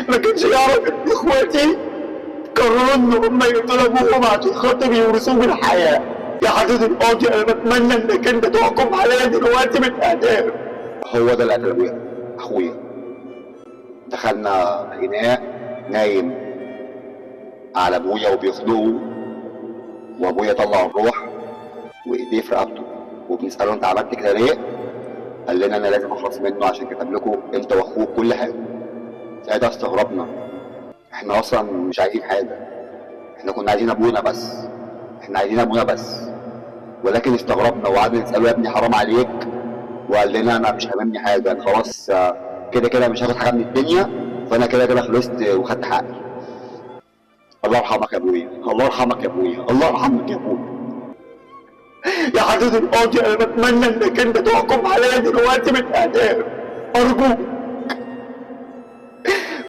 ما كانش يعرف ان اخواتي قرروا ان هم يقتلوا ابوهم عشان خاطر يورثوه بالحياة. يا حضرة القاضي، انا بتمنى انك انت تحكم عليا دلوقتي بالاعدام. هو ده اللي قتل ابويا، اخويا. دخلنا لقيناه نايم على ابويا وبيخنقه، وابويا طلع الروح وايديه في رقبته، وبنساله انت عملت كده ليه؟ قال لنا انا لازم اخلص منه عشان كتب لكم انت واخوك كل حاجة. ساعتها استغربنا، احنا اصلا مش عايزين حاجة، احنا كنا عايزين ابونا بس، احنا عايزين ابونا بس. ولكن استغربنا وقعدنا نساله يا ابني حرام عليك، وقال لنا انا مش هاممني حاجة، انا خلاص كده كده مش هاخد حاجة من الدنيا، فانا كده كده خلصت وخدت حقي. الله يرحمك يا ابويا، الله يرحمك يا ابويا، الله يرحمك يا ابويا. يا حضرة القاضي، انا بتمنى انك انت تحكم عليا دلوقتي بالاعدام، ارجوك.